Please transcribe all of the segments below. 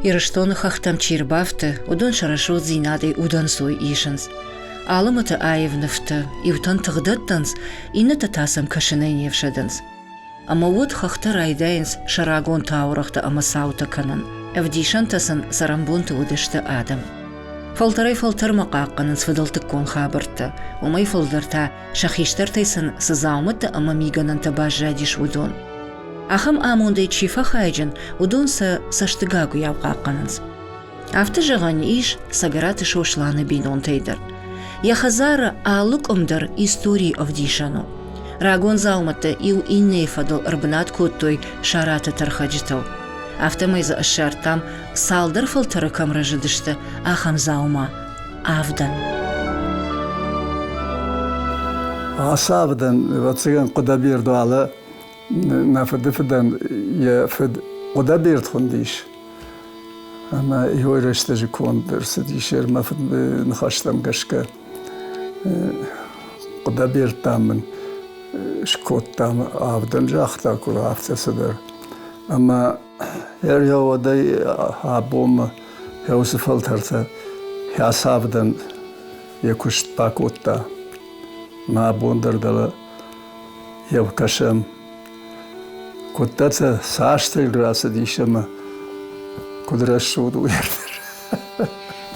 Ирыстоны хӕхтӕм чи рбафты, уыдон сӕ рӕсугъддзинадӕй удӕнцой исынц. Алымыты аив нывты иутӕн тых дӕттынц, иннӕтӕ та сӕм кӕсынӕй не фсӕдынц. Ӕмӕ уӕд хӕхтӕ райдайынц сӕ рагон таурӕгътӕ ӕмӕ цаутӕ кӕнын. Ӕвдисӕнтӕ сын цӕрӕнбонты уыдысты адӕм. Фӕлтӕрӕй-фӕлтӕрмӕ хъахъхъӕнынц фыдӕлтыккон хабӕрттӕ, уымӕй фылдӕр та сӕ хистӕртӕй сын цы дзаумӕттӕ ӕмӕ мигӕнӕнтӕ баззадис, уыдон. Ахӕм амондӕй чи фӕхайджын, уыдон сӕ цӕстыгагуыйау хъахъхъӕнынц. Афтӕ зӕгъӕн ис Цӕгӕраты Сосланы бинонтӕй дӕр. Йӕ хӕдзары алы къуым дӕр историйы ӕвдисӕн у. Рагон дзаумӕттӕ иу иннӕйы фӕдыл ӕрбынат кодтой сараты тӕрхӕджытыл. Афтӕмӕй дзы ссардтам, цалдӕр фӕлтӕры кӕм рӕзыдысты, ахӕм дзаума – авдӕн. Ацы авдӕн, ӕвӕццӕгӕн, Хъуыдӕбердуалы нӕ фыдыфыдӕн йӕ фыд Хъуыдӕберд хуындис. Ӕмӕ иой рӕстӕджы конд ӕрцыдис мӕ фыды ныхӕстӕм гӕсгӕ. Хъуыдӕбердтам мын скодтам авдӕн, загъта, куы афтӕ цыдӕр. Ӕмӕ ӕрӕуӕдӕй абонмӕ йӕ уыцы фӕлтӕртӕ йӕ цавдӕн йӕ куыст бакодта. Мӕ абон дӕр дӕлӕ йӕ кӕсӕм. Куыддӕртӕ цас тынг рацыдис ӕмӕ куыд рӕсугъд у.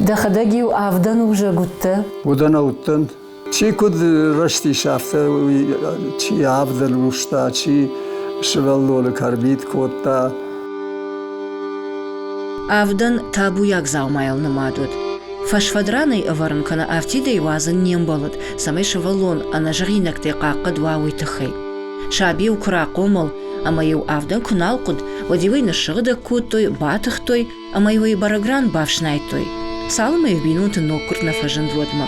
Дӕхӕдӕг-иу авдӕн узӕг уыдтӕ? Уыдӕн уыдтӕн. Чи куыд рӕзтис, афтӕ чи авдӕн уста, чи сывӕллоны кӕрмит кодта. Авдӕн табуйаг дзаумайыл нымад уыд. Фӕсфӕдранӕй ӕвӕрын кӕнӕ афтидӕй уадзын не мбӕлыд, цӕмӕй сывӕллон ӕнӕзӕгъинӕгтӕй хъахъхъӕд уа, уый тыххӕй. Саби-иу куы рахъомыл ӕмӕ-иу авдӕн куы нал хъуыд, уӕд-иу ӕй ныссыгъдӕг кодтой, батыхтой ӕмӕ-иу ӕй бӕрӕг ран бафснайдтой, цалынмӕ-иу бинонты ноггуырд нӕ фӕзынд, уӕдмӕ.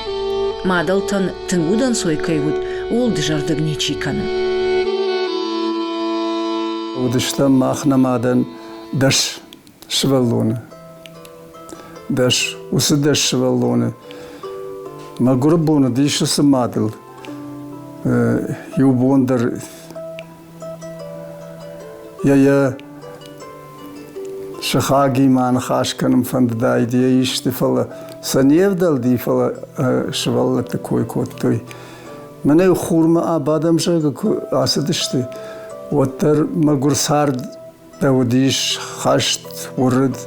Мадӕлтӕн тынг удӕнцой кӕй уыд, ууыл дызӕрдыг ничи кӕны. Уыдыстӕм мах нӕ мадӕн дӕс сывӕллоны. Дӕс, уыцы дӕс сывӕллоны мӕгуыры бон уыдис уыцы мадыл. Иу бон дӕр йӕ йӕ сыхагимӕ ныхас кӕнын фӕндыдаид йӕ исты, фӕлӕ сӕ не вдӕлди, фӕлӕ сывӕллӕтты кой кодтой. Мӕнӕ хурмӕ абадӕм, зӕгъгӕ, куы ацыдысты, уӕддӕр мӕгуыр цард уыдис хӕст, уырыд.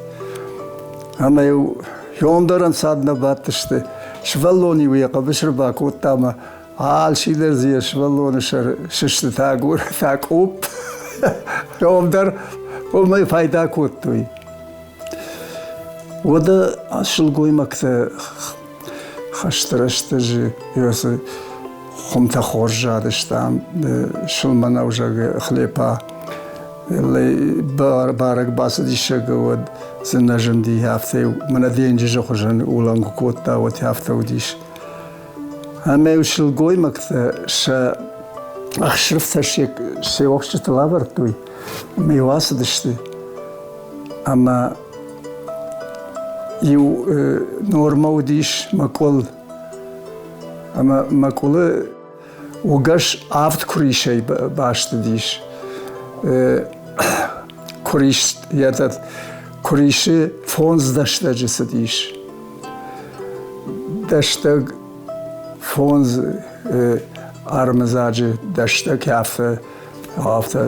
Ӕмӕ-иу хион дӕр ӕнцад нӕ бадтысты. Сывӕллон-иу йӕ хъӕбысы рбакодта ӕмӕ алчидӕр дзы йӕ сывӕллоны сӕр сыстытӕ агуры, къупп. Хион дӕр уымӕй пайда кодтой. Уӕдӕ сылгоймӕгтӕ хӕсты рӕстӕджы хуымтӕ хорз задыстам, сылмӕнӕузӕгы хлепа бӕрӕг бацыдисӕг, уӕд дзы нӕ зынди, афтӕ мӕнӕ денджызы хуызӕн улӕнг кодта, уӕд афтӕ уыдис. Ӕмӕ-иу сылгоймӕгтӕ сӕ ӕхсырфтӕ се уӕхсчытыл ӕвӕрдтой ӕмӕ-иу ацыдысты. Ӕмӕ иу нормӕ уыдис мӕкъуыл. Ӕмӕ мӕкъуылы уыгӕс авд куырисӕй баст уыдис. Куырис, йӕ куырисы фондз дӕстӕджы цыдис. Дӕстӕг фондз армыдзаджы дӕстӕг афтӕ афтӕ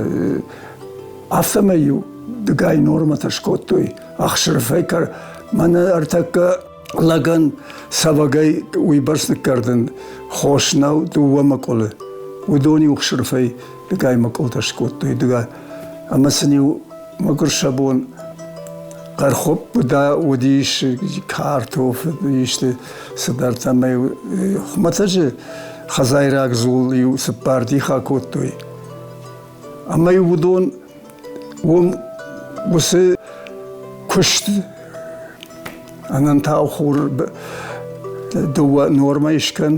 афтӕмӕй-иу дыгай нормӕтӕ скодтой ӕхсырфӕй кӕр мӕнӕ ӕртӕккӕ лӕгӕн цӕвӕгӕй уыйбӕрц ныккӕрдын хос нӕу дыууӕ мӕкъуылы. Уыдон-иу ӕхсырфӕй дыгай мӕкъуылтӕ скодтой дыгай. Ӕмӕ сын-иу мӕгуыр сӕ бон хъӕрхуыпп уыдис, картоф исты цыдӕртӕ ӕмӕ-иу хуымӕтӕджы хӕдзайраг дзул-иу цыппар дихы акодтой. Ӕмӕ-иу уыдон уым уыцы куыст ӕнӕнтау хур дыууӕ нормӕйы скӕн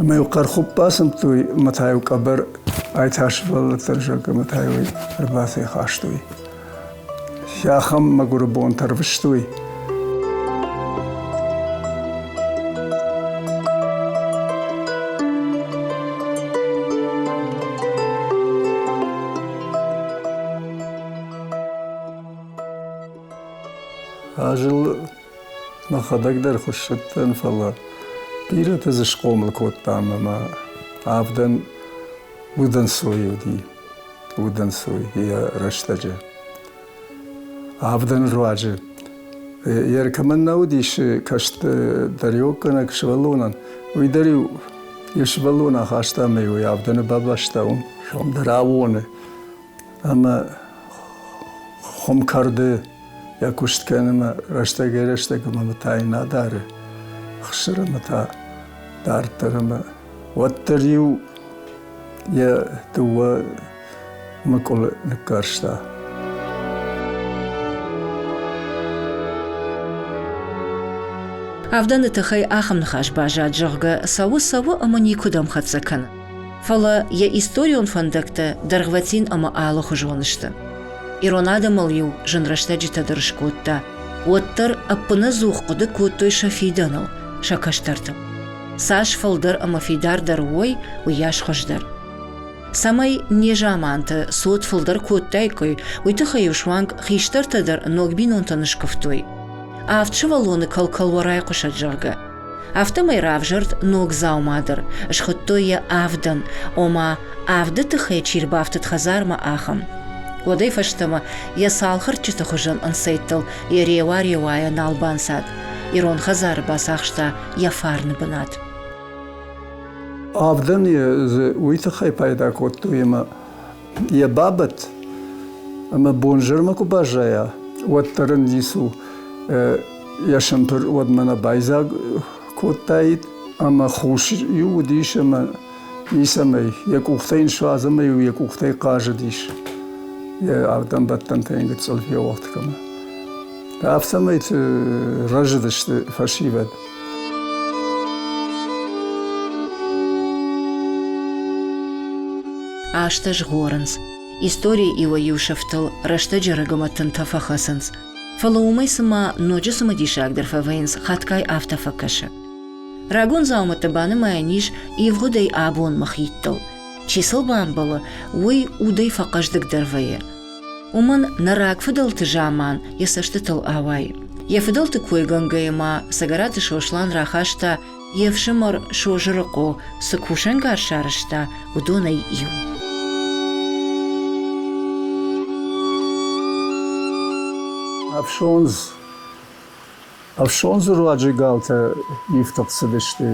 ӕмӕ-иу хъӕрхуыпп бацымдтой ӕмӕ та-иу къӕбӕр ай та сывӕллӕттӕн зӕгъгӕ ӕмӕ та-иу ӕй ӕрбацӕйхастой. Ахӕм мӕгуыры бонтӕ рвыстой. Ӕз ыл мӕхӕдӕг дӕр хуыссыдтӕн, фӕлӕ бирӕтӕ дзы схъомыл кодтам ӕмӕ авдӕн удӕнцой уыди, удӕнцой йӕ рӕстӕджы. Авдӕны руаджы йӕ кӕмӕн нӕ уыдис кӕстӕриуӕггӕнӕг сывӕллонӕн, уый дӕр-иу йӕ сывӕллон ахаста ӕмӕ-иу ӕй авдӕны бабаста уым, дӕр аууоны. Ӕмӕ хуым кӕрды йӕ куыст кӕны ӕмӕ рӕстӕгӕй-рӕстӕгмӕ та йын адары хсыр ӕмӕ та дарддӕр ӕмӕ уӕддӕр-иу йӕ дыууӕ мӕкъуылы ныккарста. Авдӕны тыххӕй ахӕм ныхас баззад, зӕгъгӕ, цӕуы, цӕуы ӕмӕ никуыдӕм хӕццӕ кӕны. Фӕлӕ йӕ историон фӕндӕгтӕ дӕргъвӕтин ӕмӕ алыхуызон сты. Ирон адӕмыл-иу зын рӕстӕджытӕ дӕр скодта, уӕддӕр ӕппынӕдзух хъуыды кодтой сӕ фидӕныл, сӕ кӕстӕртыл. Цас фылдӕр ӕмӕ фидардӕр уой, уыйас хуыздӕр. Цӕмӕй незаманты цот фылдӕр кодтаиккой, уый тыххӕй-иу суанг хистӕртӕ дӕр ног бинонтӕн скуывтой. Авд сывӕллоны кӕл-кӕл уӕ райхъуысӕд, зӕгъгӕ. Афтӕмӕй равзӕрд ног дзаума дӕр, схуыдтой йӕ авдӕн, ома авды тыххӕй чи рбафтыд хӕдзармӕ, ахӕм. Уӕдӕй фӕстӕмӕ йӕ цалхырчыты хуызӕн ӕнцӕйттыл йӕ реуа-реуайӕ нал банцад. Ирон хӕдзары бацахста йӕ фарны бынат. Авдӕн дзы уый тыххӕй пайда кодтой ӕмӕ йӕ бабӕтт ӕмӕ бонзӕрмӕ куы баззайа, уӕддӕр ын ницы у. Йӕ сымпыр уӕдмӕ нӕ байдзаг кодтаид ӕмӕ хус-иу уыдис ӕмӕ ницӕмӕй. Йӕ къухтӕ йын суадз ӕмӕ-иу йӕ къухтӕй хъазыдис. Йӕ авдӕнбӕттӕнтӕ йын гыццыл феуӕгъд кӕны. Афтӕмӕй рӕзыдысты фӕсивӕд. Азтӕ згъорынц. Историйы иуӕй-иу сыфтыл рӕстӕджы рыг ӕмӕ тынтӕ фӕхӕцынц. Фӕлӕ уымӕй цыма ноджы цымыдисагдӕр фӕвӕййынц, хатгай афтӕ фӕкӕсы. Рагон дзаумӕттӕ банымайӕн ис ивгъуыдӕй абонмӕ хидтыл. Чи сыл бамбӕлы, уый удӕй фӕхъӕздыгдӕр вӕййы. Уымӕн нӕ рагфыдӕлты заман йӕ цӕстытыл ауайы. Йӕ фыдӕлты койгӕнгӕйӕ ма Цӕгӕраты Сослан рахаста йе фсымӕр Созырыхъо цы кусӕнгарз сарӕзта, уыдонӕй иу. Ӕфсондз Ӕфсондзы руаджы галтӕ ифтыгъд цыдысты.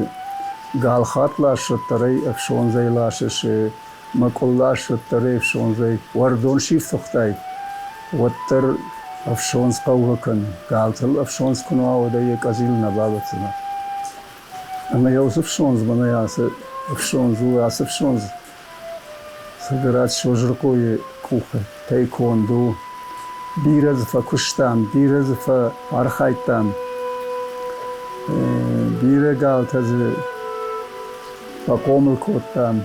Галхатт ласыддӕр ӕй ӕфсондзӕй ласыс, мӕкъуыл ласыддӕр ӕй ӕфсондзӕй. Уӕрдон сифтыгътай, уӕддӕр ӕфсондз хъӕугӕ кӕны. Галтыл ӕфсондз куы нӕ уа, уӕд ӕй йӕ къӕдзил нӕ бабӕтдзынӕ. Ӕмӕ йӕ уыцы ӕфсондз мӕнӕ ацы ӕфсондз у, ацы ӕфсондз Цӕгӕрат Созырыхъойы къухтӕй конд у. Бирӕ дзы фӕкуыстам, бирӕ дзы фӕархайдтам. Бирӕ галтӕ дзы фӕхъомыл кодтам,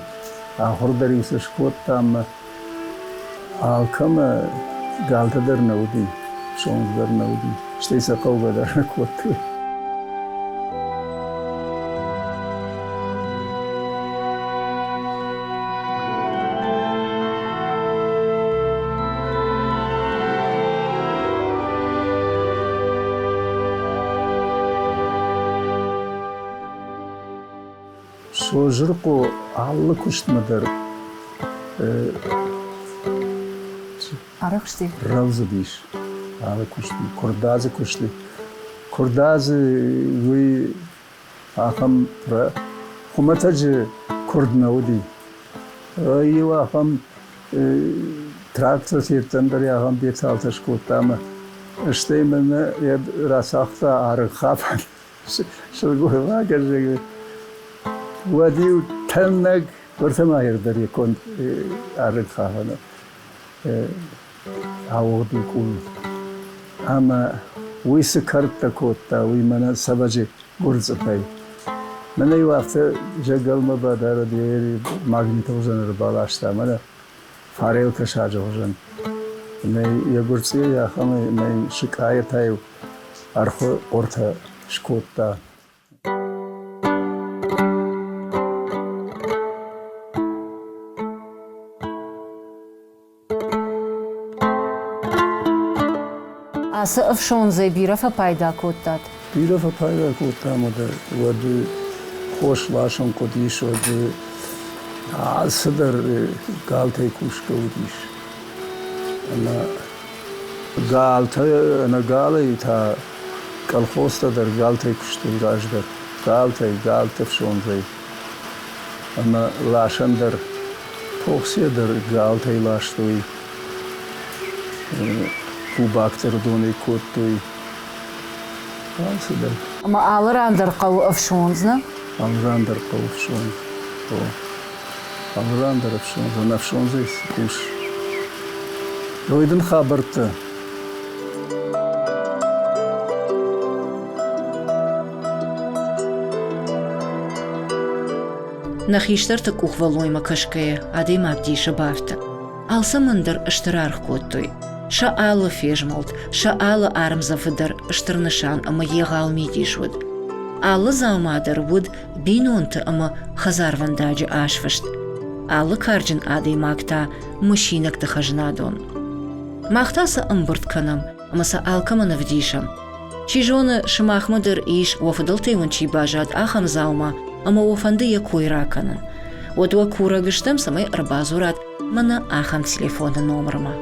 ахуыр дӕр-иу сӕ скодтам. Алкӕмӕ галтӕ дӕр нӕ уыди, сондз дӕр нӕ уыди, стӕй сӕ хъӕугӕ дӕр нӕ кодтой. Созырыхъо алы куыстмӕ дӕр Арӕхсти? Рӕвдз уыдис алы куыстмӕ, куырдадзы куысты. Куырдадзы уый ахӕм хуымӕтӕджы куырд нӕ уыди. Иу ахӕм трактор федтӕн дӕр ахӕм деталтӕ скодта ӕмӕ стӕй мӕнӕ йӕ рацагъта арыгхафӕн. Сылгоймаг зӕгъы, уӕд-иу тӕнӕг уӕртӕ дӕр йӕ конд арыгхафӕны ауыгъд у къул. Ӕмӕ уый цы кӕрдтӕ кодта, уый мӕнӕ цӕвӕджы гуырцъытӕй. Мӕнӕ-иу афтӕ зӕгӕлмӕ бадарӕд, йӕ магниты хуызӕн ӕрбаласта, мӕнӕ фарел кӕсаджы хуызӕн. Ӕмӕ йӕ гуырцъыйы ахӕмӕй ӕмӕ йын сыкъайӕ та-иу ӕрхуы хъуыртӕ скодта. Ацы ӕфсондзӕй бирӕ фӕпайда кодтат? Бирӕ фӕпайда кодтам, уӕд хос ласын хъуыдис, уӕд алцыдӕр галтӕй кусгӕ уыдис. Ӕмӕ галтӕ ӕнӕ галӕй та колхозтӕ дӕр галтӕй куыстой раздӕр. Галтӕй, галты ӕфсондзӕй. Ӕмӕ ласӕн дӕр, похцийӕ дӕр галтӕй ластой, кубакты рдонӕй кодтой. Алцыдӕр. Ӕмӕ алы ран дӕр хъӕуы ӕфсондз, нӕ? Алы ран дӕр хъӕуы ӕфсондз. О. Алы ран дӕр ӕфсондз. Ӕнӕ ӕфсондзӕй цы кус? Ой дын хабӕрттӕ. Нӕ хистӕрты къухвӕллоймӕ кӕсгӕйӕ адӕймаг дисы бафты. Алцӕмӕн дӕр стыр аргъ кодтой. Сӕ алы фезмӕлд, сӕ алы ӕрмдзӕфы дӕр стыр нысан ӕмӕ егъау мидис уыд. Алы дзаума дӕр уыд бинонты ӕмӕ хӕдзарвӕндаджы азфыст. Алы карджын адӕймаг та мысинӕгты хӕзнадон. Мах та сӕ ӕмбырд кӕнӕм ӕмӕ сӕ алкӕмӕн ӕвдисӕм. Чи зоны, сымахмӕ дӕр ис, уӕ фыдӕлтӕй уын чи баззад, ахӕм дзаума, ӕмӕ уӕ фӕнды йӕ кой ракӕнын. Уӕд уӕ курӕг стӕм, цӕмӕй ӕрбадзурат мӕнӕ ахӕм телефоны номырмӕ.